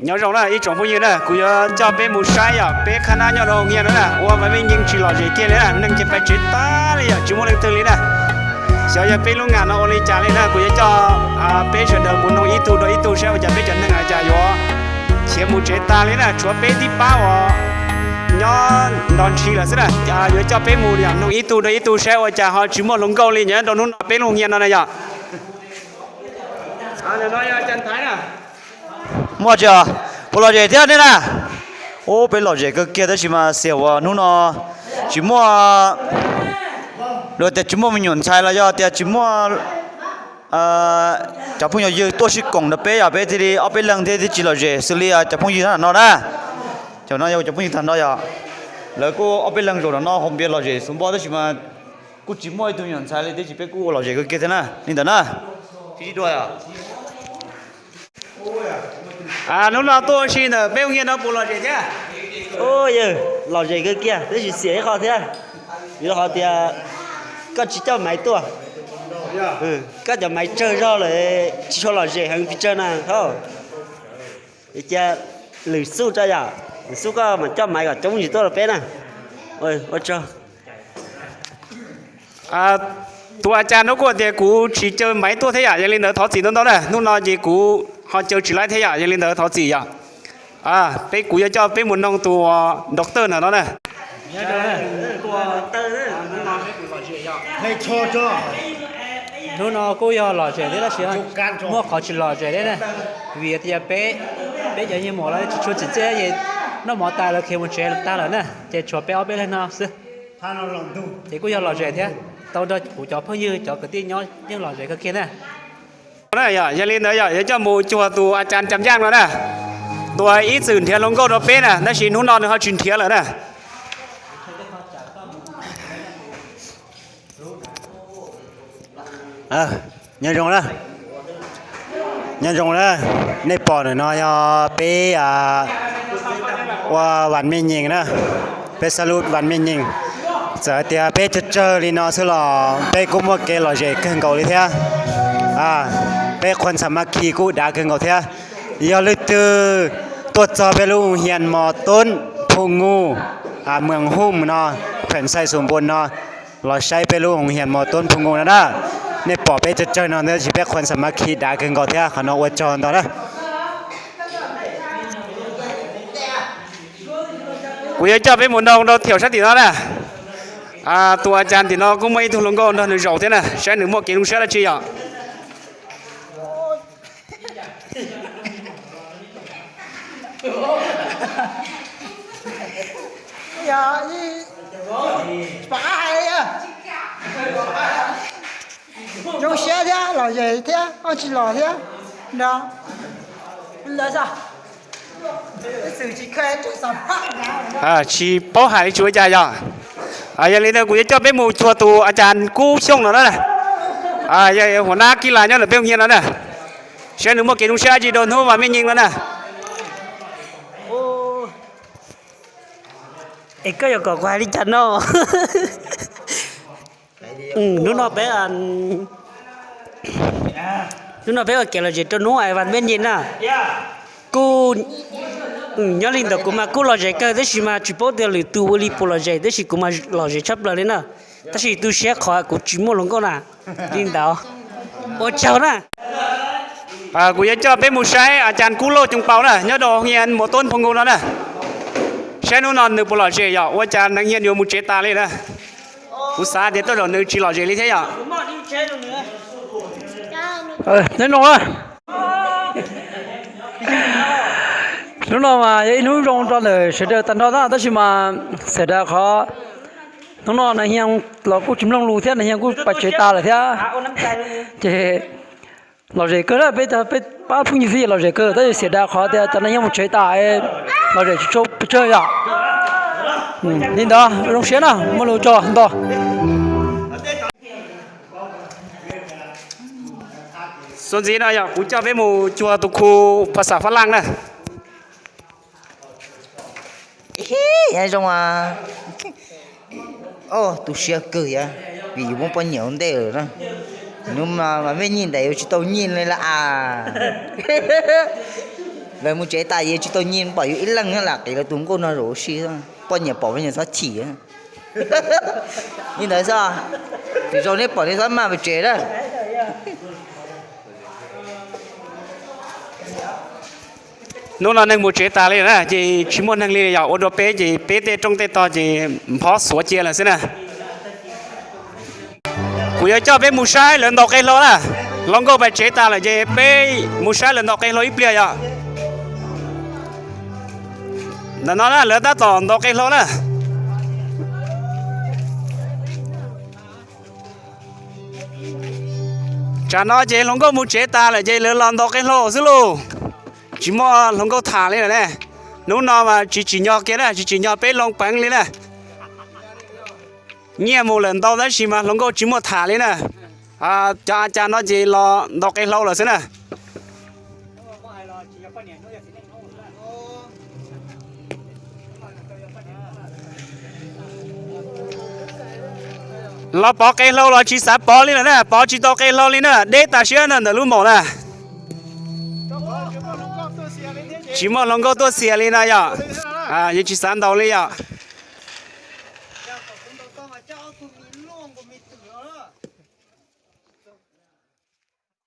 Nyob zoo na ib tsoom phooj ywg na, kuv yuav coj peb mus saib yom, peb qhab nab nyob rau Hoo Hias no na, ua Vam Mej Nyeeg tsis lom zem kiag li na, neeg ces pais tsev tag li yom, tsis muaj leej twg li na. Xyov yog peb lub ngam no ua li cas li na, kuv yuav coj peb sawv daws mus noog ib tug rau ib tug saib ua cas peb cov neeg ua cas yuav khiav mus tsev tag li na, tshuav peb tib pab uas nyob nrov nrhi lawm xwb na. Yuav coj peb mus yom, noog ib tug rau ib tug saib ua cas ho tsis muaj hluas nkauj li nyob rau hnub no peb lub Hoo Hias no na yom. Muaj tsis os, puas lom zem thiab nej na? Ub, peb lom zem kawg kiag tab sis mas xiam uas hnub no tsis muaj, luag tias tsis muaj me nyuam ntxhais los yog tias tsis muaj cov phooj ywg tuaj sib koom nrog peb yog peb thiaj li ob peb leeg thiaj tsis lom zem xws li cov phooj ywg no na. Cov no yog cov phooj ywg tag nrho yog lawv kuj ob peb leeg zaum no haus npias lom zem xuv npo tab sis mas kuj tsis muaj ib tug me nyuam ntxhais li, tab sis peb kuj ua lom zem kawg kiag thiab na li ntawd na. Hnub no tuaj ua si ntawm peb Hoo Hias no puas lom zem thiab? Yawg, lom zem kawg kiag tab sis xiam ib qho thiab, vim rau qhov tias koj tsis coj maiv tuaj, koj cov maiv tsawg zog lawm, tsis tshua lom zem heev pes tsawg na. Cia lwm xub tso yom, lwm xub koj mam coj maiv kom coob ntsis tuaj rau peb na. Ua tsaug. Tus a cas no kuj tias kuv tsis caw maiv tuaj thiab yom, yog li ntawd thov txim ntau ntau na, hnub no ces kuv ho caw tsis laib thiab yom, yog li ntawd thov txim yom. Peb kuv yuav coj peb mus noog tus doctor ntawm no na. Hnub no kuj yog lom zem thiab tab sis muaj qhov tsis lom zem thiab na, vim tias peb, peb cov nyiag mus lawv tsis tshua tsim txiaj ces noj mov tas lawv khiav mus tsev tag lawm na, ces tshuav peb ob peb leeg no xwb. Ces kuj yog lom zem thiab, tau nrog kuv cov phooj ywg cov kwv tij nyob yeej lom zem kawg kiag na. Yog li ntawd yog yuav coj mus cuag tus a cas Cam Yaj no na, tus ib txwm nrhiav hluas nkauj rau peb na, tab sis hnub no nws ho tsis nrhiav lawm na. Nyob zoo na, nyob zoo na, nej pom ntawm no yog peb ua Vam Mej Nyees na, peb xab lub Vam Mej Nyees. Txawm hais tias peb tsawg tsawg li no xwb los peb kuj muaj kev lom zem kawg nkaus li thiab. Peb khuam xa ma khi kuj dav kawg nkaus thiab. Yog leej twg tuaj txog peb lub Hoo Hias Mos Toob Phu Ngu, Mws Hum no, khuam xais xus npua no, los saib peb lub Hoo Hias Mos Toob Phu Ngu no na. Nej pom peb tsawg tsawg no tab sis peb khuam xa ma khi dav kawg nkaus thiab, qhov no ua tsaug ntau na. Kuv yuav coj peb mus noog rau thiaum sab tim no na. Tus a cas tim no kuj muaj ib tug hluas nkauj nrog nws zaum thiab na, saib nws muaj kev zoo siab dab tsi yom. Zoo siab thiab lom zem thiab, tsis los thiab. Tsis paub hais li tsis ua cas yog. Yog li ntawd kuv yuav coj peb mus cuag tus a cas Kub Xyooj no na, yog huam nab kib las nyob ntawm peb Hoo Hias no na, saib nws muaj kev zoo siab dab tsi rau hnub Vam Mej Nyees no na. Es koj yuav kom kuv hais li cas no? Hnub no peb, hnub no peb ua kev lom zem rau hnub Vam Mej Nyees na. Kuj nyob li ntawd kuv mas kuj lom zem kawg tab sis mas tsis paub tias lwm tus ua li puas lom zem tab sis kuv mas lom zem tshaj plaws li na. Tab sis tu siab qhov kuv tsis muaj hluas nkauj na. Li ntawd ua tsaug na. Kuv yuav coj peb mus saib a cas Kub Lauj Coos Paus na, nyob rau Hoo Hias Mos Toob Phu Ngu no na, saib hnub no nws puas lom zem yom, ua cas neeg nyiag yuav mus tsev tas li na. Kuv xav tias tej zaum nws tsis lom zem li thiab yom. Nyob zoo na. Hnub no mas yog ib hnub zoo rau ntawm sawv daws tag nrho na tab sis mas xiam daws qhov hnub no Nas Hias los kuj tsis mloog lus thiab, Nas Hias kuj pais tsev tas lawm thiab. Ces lom zem kawg na, peb pab phooj ywg xwb lom zem kawg tab sis xiam daws qhov tias cov Nas Hias mus tsev tas, lom zem tsis tshua pes tsawg yom. Li ntawd zoo siab na, muaj lus tso ntau. Xub ntxiv no yog kuv coj peb mus cuag tus khu phas xas Fab Laj na. Zoo, tu siab kawg yom, vim yus muaj poj niam ua ntej lawm na. Hnub no mas Mej Nyees ntawm yus tsis tau nyiag li lawm as. Lawv mus tsev tas yeej tsis tau nyiaj, pom yus ib leeg lam qiv lawv tus nkauj no zaum ua si, poj niam pom poj niam txhob chim. Li ntawd xwb, tus zoo nej pom nej txhob maj mus tsev na. Hnub no neeg mus tsev tas li na ces tsis muaj neeg li yom, ua rau peb ces peb tej rooj tej tog ces nphob xuav cia lawm xwb na. Kuv yuav coj peb mus saib lawv ntaus qe hlau na. Hluas nkauj pais tsev tas lawm ces peb mus saib lawv ntaus qe hlau ib pliag yom. Ntawm no na lawv tab tom ntaus qe hlau na. Tsam no ces hluas nkauj mus tsev tas lawm ces lawv los ntaus qe hlau xwb lauj. Tsis muaj hluas nkauj tham li lawm ne. Hnub no mas tsis tsim nyog kiag na, tsis tsim nyog peb loo peev li na. Nyiaj mus lawm ntau tab sis mas hluas nkauj tsis muaj tham li na. Cov a cas no ces los ntaus qe hlau lawm xwb na. Los pov qe hlau los tsis xav pov li lawm na, pov tsis tau qe hlau li na, deb tas siab na ntawm lub maum na. Tsis muaj hluas nkauj tuaj xiam li no yom. Yeej tsis xav ntaus li yom.